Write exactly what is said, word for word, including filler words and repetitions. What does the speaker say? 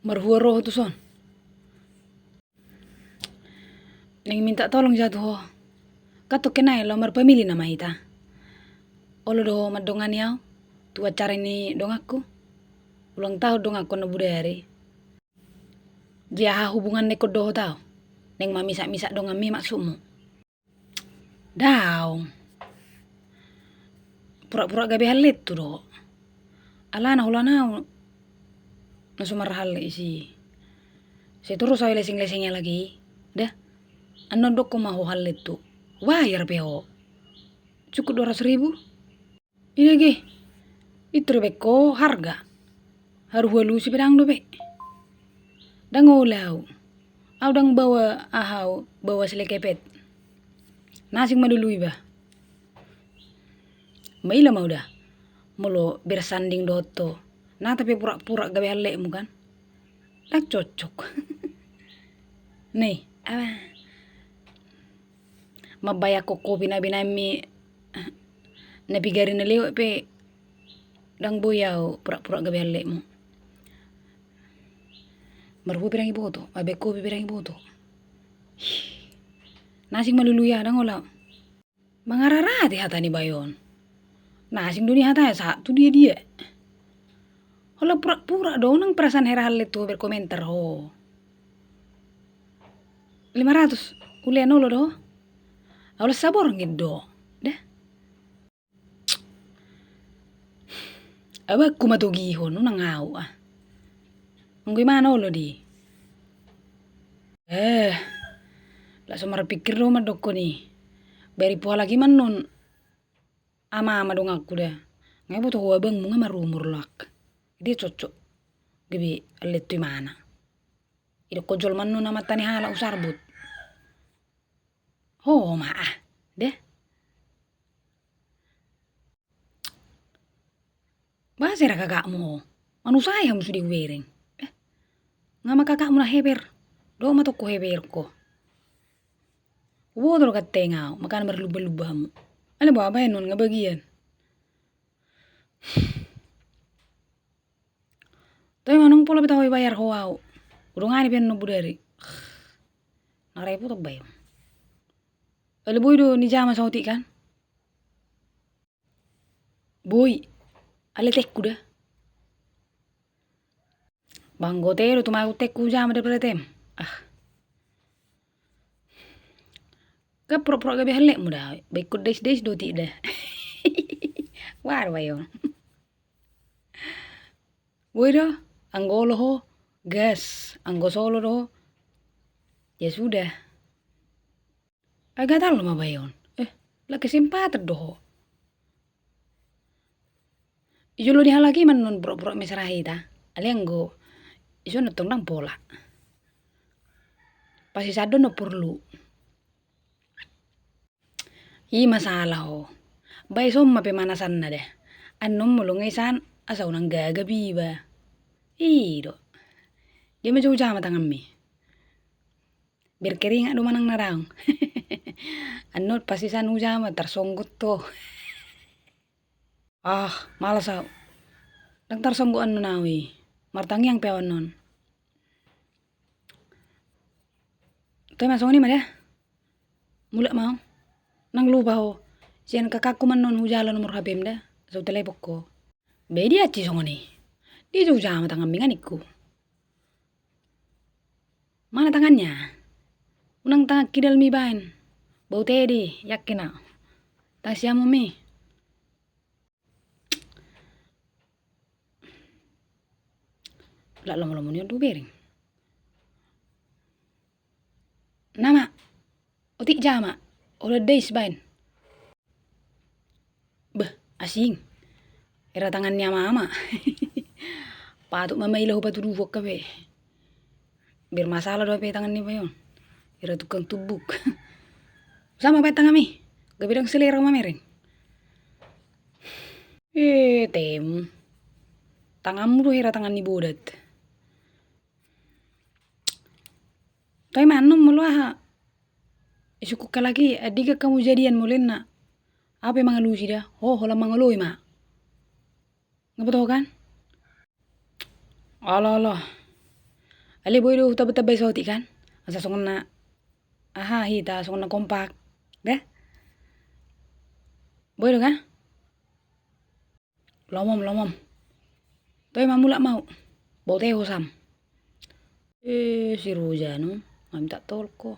Marhua ro ho tuson. Naeng minta tolong ja tu ho. Kan tongkin nai laho marpamili nama hita. Olo do ho mandongani au tu acara ni donganku. Ulang tahun donganku na bodari. Dia aha hubungan na ingkon dohot au? Naeng mamisak-misak donganmi maksudmu? Daong. Pura-pura gabe hallet tu do. Alana holan au na so marhallet isi. Sai torus au lessing-lessing ia lagi. Dah. Annon dokkon ma ho hallet tu. Bayar pe ho. Cukup dua ratus ribu. Ina ge. Itu do baen ho harga. Haru hualusi pe dang dope. Dang olo au. Au dang bawa aha au, bawa selekepet. Na asing ma lului ba. Maila ma uda. Molo bersanding dohot ho. Na tapi pura-pura gabe halletmu kan. Dang cocok. Nih, apa? Mambayangkon kopi na binaenmi na pigari na lewat pe dang boi au pura-pura gabe halletmu. Marhua pe dang iboto, mambaen kopi pe dang iboto. Na asing ma lului au, dang olo. Mangararati hata ni bayo on. Na asing do ni hata sahat tu dia-dia. Holan pura-pura do, unang perasaan hera hallet tu berkomentar ho. Lima ratus, ulean olo do. Au las saborngin do. Dah. Abangku ma togihon, unang au ah. Anggo i ma na olo di. Eh, laos marpikir do mandokkon i. Bari pola lagi mannon. Ama ma donganku da. Nga iboto ho abangmu nga marumur loak. Dia cocok. Gabe hallet tu imana. Idokkon jolma annon amanta ni halak usarbut. Ho ma ah. Deh. Boasa hera kakakmu ho? Manusai hamu sude hubereng. Eh. Nga ma kakakmu na heber. Dohot ma tong huheberhon ho. Huboto do ganteng au, makana marlumba-lumba hamu. Alai boha baenon, nga bagian. Toe manang pola pe taho ibayar ho au. Hudongani pe annon bodari. Na repot on bae. Alai boi do nijama saotik kan? Boi. Alai tengku da. Banggo te do tu magu tengku jama da beratem. Ah. Kan pura-pura gabe halletmu da. Baikon dais-dais do tidak. Waduh ayo. Boi do. Anggo olo ho. Gas. Anggo solo do. Ya sudah. Ai gatal ma bae on. Eh, la kesempatan do ho. Ijolo ni halak i mannon pura-pura mesra hita. Alai anggo ison tong dang pola. Pasti sadon do porlu. I masalah ho. Bae ison ma pemanasanna da. Annon molo nga isan asa unang gagap iba. I do. Dia ma jo hujama tanganmi. Berkeringat do manang na daong. Annon pasti san hujama tarsonggot ho. Ah, malas au. Dang tarsonggot annon au i. Martangiang pe au annon. Toe ma songon i ma da. Mulak ma au. Nang lupa ho. Sian kakakku mannon hujalo nomor H P-m da. Sai huteleponku. Be dia ci songon i. Dia jo hujama tanganmi nga ningku. Mana tangannya? Unang tangan kidal mi baen. Bau tedi, yakin au. Tangan siamun mi. Lak lomo-lomo ni on do bereng. Nama. Otik jama, holan dais baen. Beh, asing. Era tangan ni ama-ama. Patut ma maila hupatuduhon hape. Bermasalah do hape tangan ni bae on. Era tukang tumbuk. Sama baen tanganmi. Gabe dang selera mamereng. Eh, tem. Tanganmu do hera tangan ni bodat. Toe mannon molo aha. Isungkun halak i, andigan hamu jadian molo ninna. Au pe mangalusi da, ho holan mangoloi ma. Nga boto ho kan? Olo, olo. Ale boi do hutamba-tambai saotik kan? Asa songon na aha hita, songon na kompak. Dah? Boi do kan? Lomom, lomom. Toe ma mulak ma au. Bau teho sam. Eh, si Rujanu, nga minta tolko.